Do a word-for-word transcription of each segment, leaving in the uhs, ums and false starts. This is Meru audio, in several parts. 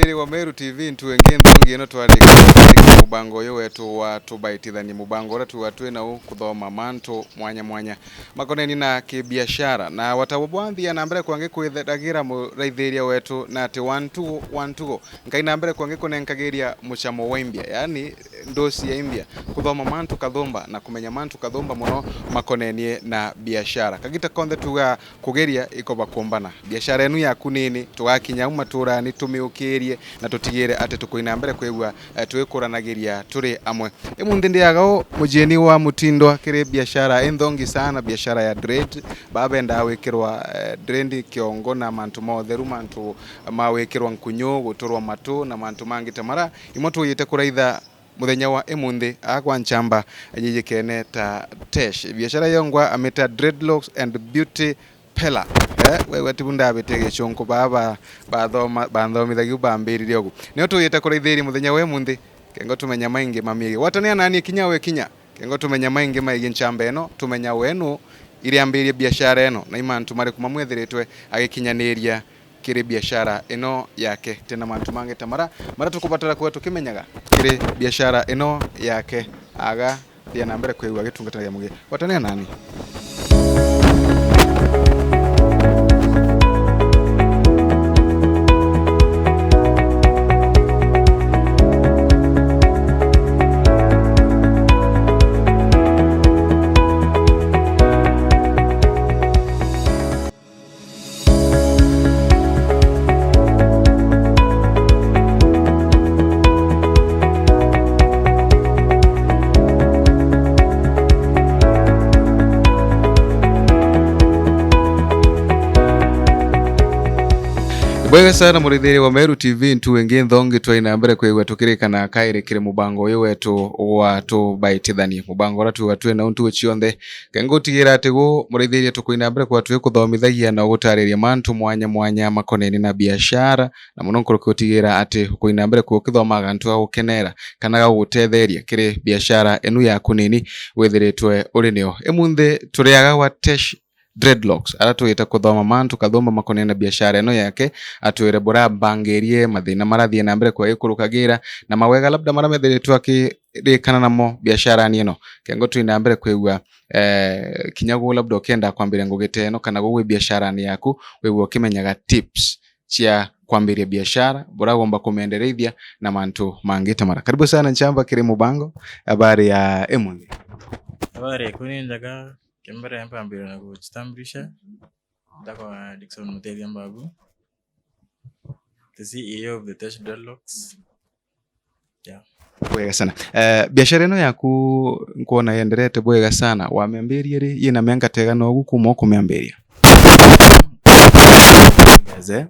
Iri wa Meru T V, ntu ingi nthongi ino twarikirite mubango uyu wetu wa Tubaitithanie, mubango uria tuga twi nau kuthoma mantu mwanya mwanya makoneni na kibiashara. Na wata bwa nthia na mbere kwangi kwithiragira muraithiria wetu na ati wa ntugu, wa ntugu, nkai na mbere kwangi kunenkagiria mucamo wa imbia, yaani ndosi ya imbia, kuthoma mantu kathumba na kumenya mantu kathumba muno makonenie na biashara. Kagita konthe tuga kugeria ikoba kumbana. Biashara enu yaku nini, tugakinya au maturani tumiukirie na tutigire ati tukuina mbere kwigua, eh, twikuranagiria turi amwe. Imunthi ndiaga u mujieni wa Mutindwa kiri biashara inthongi sana, biashara ya dread. Babendaa wikirwa, eh, dread kiongo na mantu ma utheru, mantu ma wikirwa nkunyu, guturwa matu na mantu mangi ta mara. Imwe tuyite kuraitha muthenya wa imunthi, aa kwa nchamba yijikene ta Tesh. Biashara yongwa amita Dreadlocks and Beauty Pela. Eh, we, we tibu ndabite gicunku baa ba, bathoma, banthomithagia u bambirire ugu. Nio tuyite kuraithiria muthenya wa imunthi, kengo tumenya maingi mamigi. Gwatania nani kinya we kinya, kengo tumenya maingi maigi nchamba ino, tumenya wenu iriambirie biashara ino, na imantu mariku mamwe ethiritwe agikinyaniria kiri biashara ino yake. Tena mantu mangi ta mara, mara tukubatara kuba tukimenyaga kiri biashara ino yake. Aga thia na mbere kwigua gitungatagia mugi. Gwatania nani. Bwega sana, murithiri wa Meru T V, ntu ingi nthongi twaina mbere kwigua tukirikana kairi kiri mubango uyu wetu wa Tubaitithanie. Mubango uria tuga twina untu cionthe. Kengo utigira ati gu muraithiria tukuina mbere kwa twi kuthomithagia na gutariria mantu mwanya mwanya makoneni na biashara, na muno nkuruki utigira ati ukuina mbere kwa ukithomaga antu ga gukenera kana ga gugutetheria kiri biashara enu yaku nini withiritwe uri nio. Imunthi turiaga gwa Tesh Dreadlocks, ara twite kuthoma mantu kathumba makoneni na biashara eno yake, atwire buria ambangirie, mathina marathie na mbere kwa gikurukagira, na mawega labda mara methiritwe akirikana namo biasharani ino. Kengo twina mbere kwigua, eh, kinya gu labda ukienda kwambiria ngugi ta ino kana gu wi biasharani yaku, wigua ukimenyaga tips cia kwambiria biashara, buria ugomba kumiendereithia na mantu mangi ta mara. Karibu sana Nchamba kiri mubango, habari ya imunthi? Habari yaku ni njega. Kia mbere mpambire na kujitambulisha. Ndakwa Dickson Muteithia Mbabu, the C E O of the Tesh Dreadlocks. Yeah. Bwega sana. Eh, biashara ino yaku nkwona yenderete bwega sana. Wamiambirie ri? Yina mianka ta igana ugu kuma ukumiambiria? Gaze.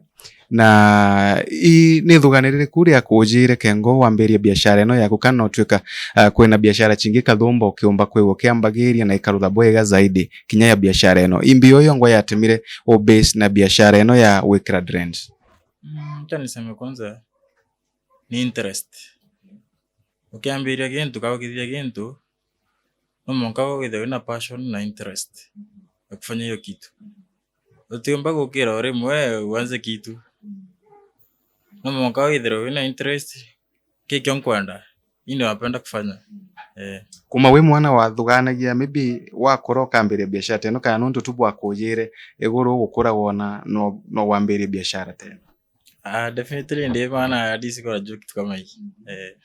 Na i, ni thugani ririku riakujire kengo wambirie biashara ino yaku, kana no twika, ah, kwina biashara cingi kathumba ukiumba kwigua ukiambagiria na ikarutha bwega zaidi kinya ya biashara ino? Imbi yo yongwa yatemire u base na biashara ino ya gwikira dreads? Mm, acha niseme kwanza ni interest. Ukiambiria gintu kana ukithithia gintu, no mwanka withirwe wina passion na interest ya kufanya hiyo kitu. Utiumba gukira o rimwe uanze kitu. No mwanka withirwe wina interest, kikio nkwenda, hii ndio napenda kufanya. Eh. Kuma wi mwana wathuganagia, maybe wakura ukambiria biashara ta ino, kana nontu tu bwakujire iguru ugukura wona no, no wambirie biashara ta ino? Ah, definitely ndi bana at least kora juu kitu kama hii. Eh.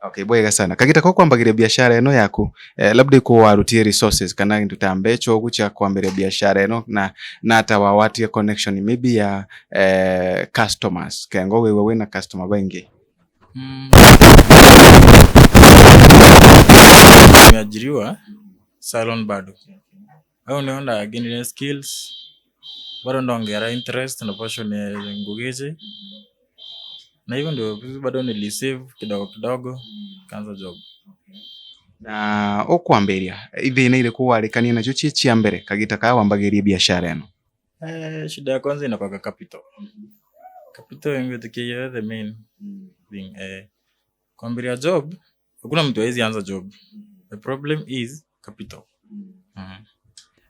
Okay, bwega sana. Kagita ko kwambagiria biashara ino yaku, eh, labda iko warutie resources kana gintu ta mbecha ugu cia kwambiria biashara ino, na, na ata wawatie connection maybe ya, eh, customers? Kengo wigua wina customer baingi? Mm. Nimeajiriwa salon bado. Au ndio ndagainire skills, bado ndongera interest na passion ya ngugi iji. Na hivyo ndio bado nilisave kidogo kidogo, nikaanza job. Na ukwambiria, ithina iriku warikania nacio cie cia mbere kagita kaa wambagirie biashara ino? Eh, shida ya kwanza inakwaga capital. Capital ndio tukiyo the main thing, eh. Kwambiria job, hakuna mtu hawezi anza job. The problem is capital. Mhm.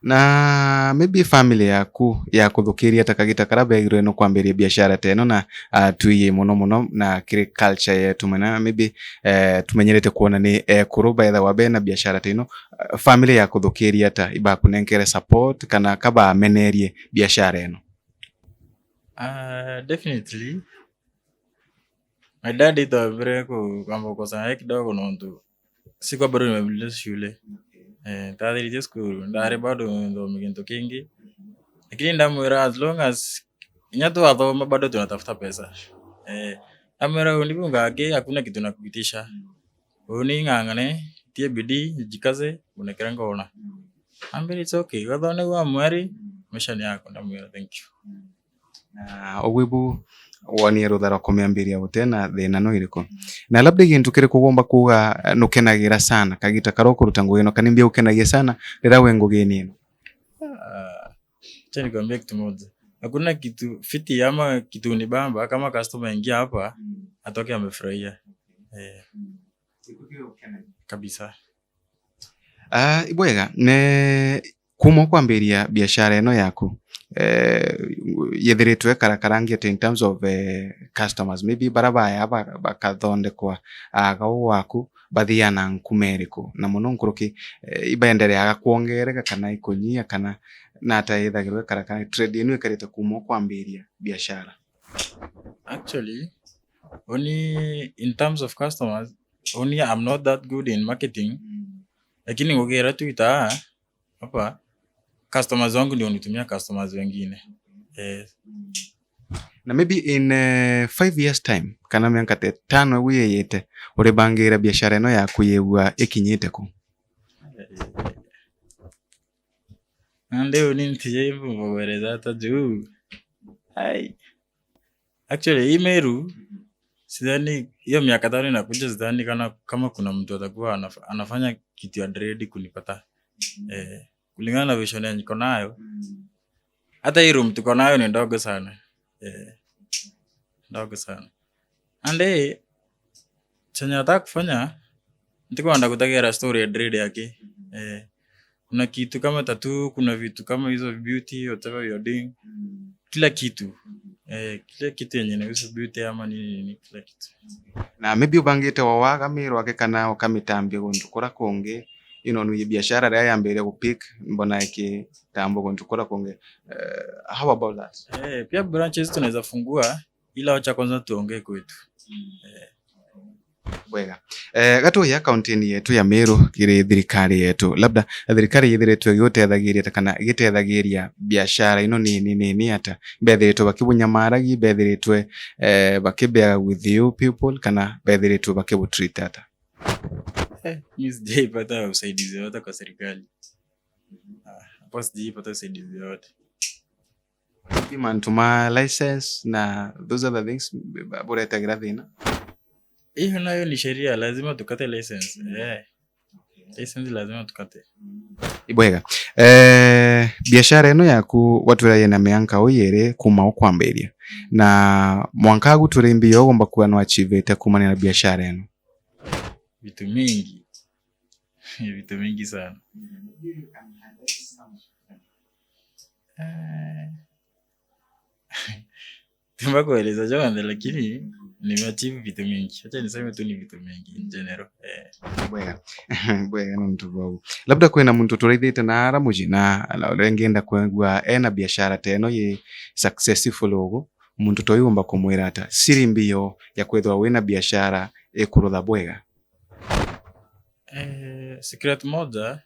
Na maybe family yaku ya kuthukiria ta kagita kara begirwe no kwambiria biashara ta ino na, ah, twiye mono mono na kiri culture yetu mena, maybe, eh, tumenyerete kuona ni ekuru baethawa bena biashara ta ino, ah, family ya kuthukiria ta ibakunenkere support kana kabamenerie biashara ino? Ah, definitely. My dad itwambire ku-, kwamba kukosana naye kidogo nontu sikuwa bado nimemaliza shule. Eh, ndathiritie cukuru, ndari bado nthome gintu kingi. Lakini ndamwira as long as inya twathoma bado tunatafuta pesa. Eh, ndamwira, "Unibu ngaki, hakuna kitu nakuitisha. Uni ng'ang'ane, tie bidii, jikaze, unekere ngona." Ambira, "It's okay. Wathone wa mweri, maisha ni yako." Ndamwira, "Thank you." Na ugwi bu wonie rutha rwa kumiambiria gute na thina no iriku? Na labda gintu kiriku ugomba kuuga, eh, nukenagira sana kagita karia ukuruta ngugi ino, kana ni mbia ukenagia sana riria wi ngugini ino? Ah, acha nikwambie kitu moja. Hakuna kitu fiti ama kitu unibamba kama customer aingia hapa, atoke amefurahia. Eh, kabisa. Ah, ibwega, ne, kuma ukwambiria biashara ino yaku, eh, yethiritwe karakarangia in terms of, eh, customers, maybe bara baya ba-, bakathondekwa, ah, gau gwaku, bathiana nkuma iriku? Na mono nkuruki, eh, ibaendereaga kwongereka kana ikunyia, kana nata ithagirwe karakara, trade ino ikarite kuma ukwambiria biashara? Actually, only in terms of customers, only I'm not that good in marketing, lakini ngugi iria tuitaa hapa, customers wangu ndio unitumia customers wengine. Eh. Na maybe in, eh, five years time, kana mianka ta itano igu yiyite, uribangira biashara ino yaku yigua ikinyite ku? Nandi uni ntiji mbugwereza ata juu. Ai. Actually, hii Meru, sidhani, hiyo miaka tano inakuja, sidhani kana, kama kuna mtu atakuwa anaf-, anafanya kitu ya dread kunipata. Eh, kulingana na vision yenye niko nayo, hata hii room tuko nayo ni ndogo sana. Eh, ndogo sana. And, eh, chenye nataka kufanya, ntikwenda gutagira story ya dread yake. Eh, kuna kitu kama tattoo, kuna vitu kama hizo beauty, whatever you're doing. Kila kitu. Eh, kila kitu yenye inahusu beauty ama nini, nini, kila kitu. Na maybe ubangite wa waga Meru ake kana ukamitambia guntu kura kungi, you know, ni biashara ria yambire gupick, mbona ikitambwa guntu kura kungi. Eh, how about that? Eh, pia branches tunaweza fungua, ila wacha kwanza tuongee kwetu. Eh. Bwega. Eh, gatuya kaunti-ini yetu ya Meru kiri thirikari yetu. Labda thirikari yithiritwe igitethagiria ata kana igitethagiria biashara ino nini nini ata? Bethiritwe bakibunyamaragia, bethiritwe, eh, bakibea with you people, kana bethiritwe bakibutreat ata? Eh, mi sijaipata usaidizi wote kwa serikali. Ah, hapo sijaipata usaidizi wote. Maybe mantu ma license na those other things, b-, b-, buretagira thina? Hiyo nayo ni sheria, lazima tukate license. Eh. License lazima tukate. Ibwega. Eh, biashara ino yaku watwira yina mianka uu yiri kuma ukwambiria. Na mwanka agu turi mbio ugomba kuga no achievite kumania na biashara ino? Vitu mingi. Vitu mingi sana. Eh. Tumba kueleza jonthe, lakini nimeachieve vitu mingi. Acha niseme tu ni vitu mingi in general. Eh. Bwega. Bwega ni untu bwau. Labda kwina muntu turaithite na ara muji na, na uria ngenda kwigua ena biashara ta ino yi successful ugu, muntu toyumba kumwira ata siri mbio ya kwithirwa wina biashara ikurutha bwega? Eh, secret moja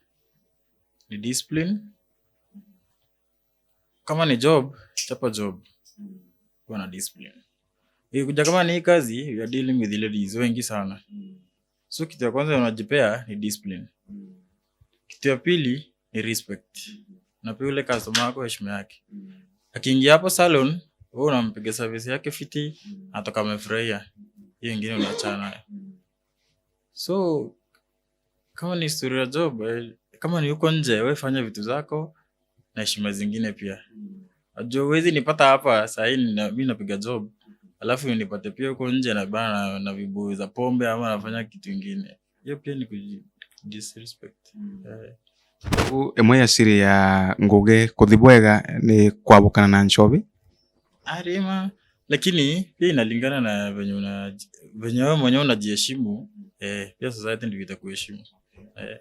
ni discipline. Kama ni job, chapa job. Kuwa na discipline. Ikikuja kama ni hii kazi, we are dealing with ladies wengi sana. So kitu ya kwanza unajipea ni discipline. Kitu ya pili ni respect. Unapea ule customer wako heshima yake. Akiingia hapo salon, wewe unampiga service yake fiti, anatoka amefurahia. Hiyo ingine unaachana nayo. So, kama ni story ya job, eh, kama ni huko nje, we fanya vitu zako na heshima zingine pia. Najua huwezi nipata hapa saa hii nina-, mi napiga job, alafu nipate pia huko nje na bana na vibuyu za pombe ama nafanya kitu ingine. Hiyo pia ni kuji-, disrespect. Eh. Riu imwe ya siri ya ngugi kuthi bwega ni kwabukana na nchobi? Arima, lakini pia inalingana na venye una-, venye wewe mwenyewe unajiheshimu, eh, pia society ndio itakuheshimu. Eh.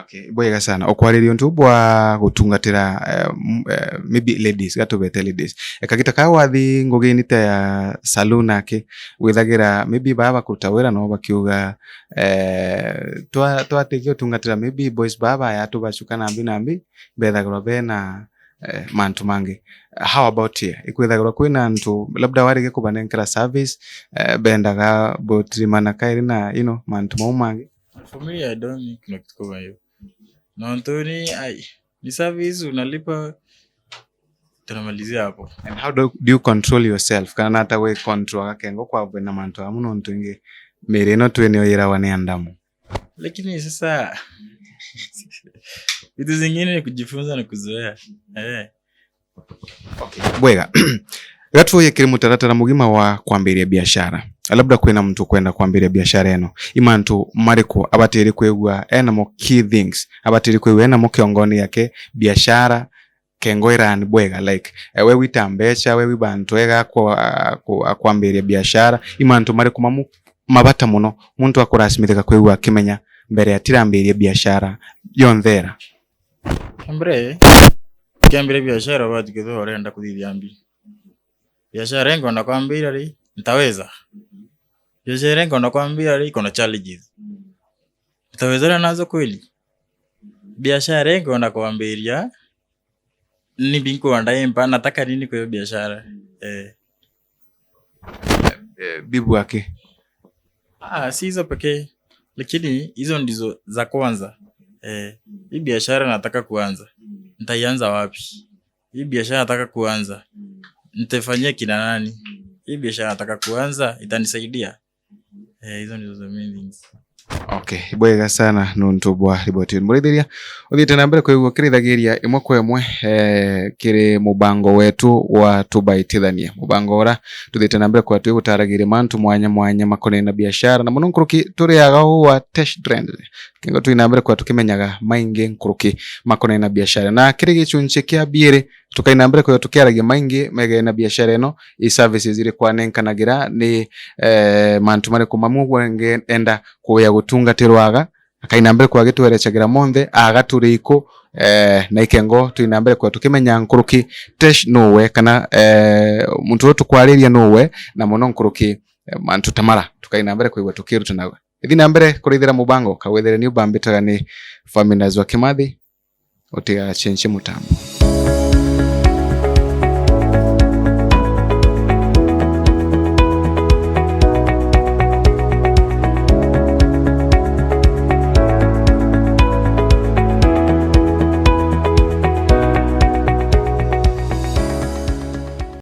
Okay, bwega sana. Ukwariria untu bwa gutungatira, eh, m-, eh, maybe ladies, gatubete ladies. Eka gita ka wathi ngugini ta ya saloon aki, withagira maybe baba bakuruta wira no bakiuga, eh, twa-, twatikia gutungatira maybe boys baba ya tubacuka nambi nambi, bethagirwa bena, eh, mantu mangi. How about here? Ikwithagirwa kwina antu labda warigia kubanenkera service, eh, bendaga botirimana kairi na, you know, mantu mau mangi? For me, I don't think kuna kitu kama hiyo. Nontu ni, ai, ni service unalipa, tunamalizia hapo. And how do, do you control yourself? Kana nata gwi control agakengo kwa bwina mantu amu nontu ingi miri ino twi nio yirawa ni andamu. Lakini sasa, vitu zingine ni kujifunza na kuzoea. Eh. Okay. Bwega. Gatuye kiri mutaratara mugima wa kwambiria biashara. Labda kwina muntu ukwenda kwambiria biashara ino. I mantu mariku abatiri kwigua enamo key things? Abatiri kwigua enamo kiongoni yake biashara kengo irani bwega, like, eh, we wita mbecha, we wiba antu ega akwa-, akwa-, akwambiria biashara. I mantu mariku mamu-, mabata muno muntu akurasimithika kwigua akimenya mbere atirambiria biashara yonthe ira? Mbere, ukiambiria biashara, ubati kwithirwa urenda kuthithia mbi. Biashara inkwenda kwambiria ri, ntaweza? Biashara inkwenda kwambiria ri, iko na challenges. Ntawezana nazo kweli? Biashara inkwenda kwambiria, ni binkwenda impa, nataka nini kwa hiyo biashara? Eh. Eh, bibu aki. Ah, si hizo pekee, lakini hizo ndizo za kwanza. Eh, hii biashara nataka kuanza. Nitaianza wapi? Hii biashara nataka kuanza. Nitaifanyia kina nani? Hii biashara nataka kuanza, itanisaidia? Eh, hizo ndizo the main things. Okay, bwega sana nontu bwa riboti ino. Murithiria, uthiite na mbere kwigua kirithagiria imwe kwa imwe, eh, kiri mubango wetu wa Tubaitithanie. Mubango ura tuthiite na mbere kwa twigutaragiria mantu mwanya mwanya makonainie na biashara, na muno nkuruki turiaga uu wa Tesh Trends. Kengo twi na mbere kwa tukimenyaga maingi nkuruki makonainie na biashara. Na kiri gichunchi kia biiri, tukai na mbere kwithirwa tukiaragia maingi megie na biashara ino, i services iriku anenkanagira, ni, eh, mantu mariku mamwe ugwe ngeenda kuya gutungatirwaga, akai na mbere kwa agitwerecagira monthe, agaturi iku, eh, na ikengo twi na mbere kwa tukimenya nkuruki Tesh nuwe, kana, eh, muntu uu tukwariria nuwe, na muno nkuruki, eh, mantu ta mara, tukai na mbere kwigua tukirutanaga. Ithi na mbere kurithira mubango, kawethire ni ubambitaga ni Faminas wa Kimathi, utigachenche mutambo.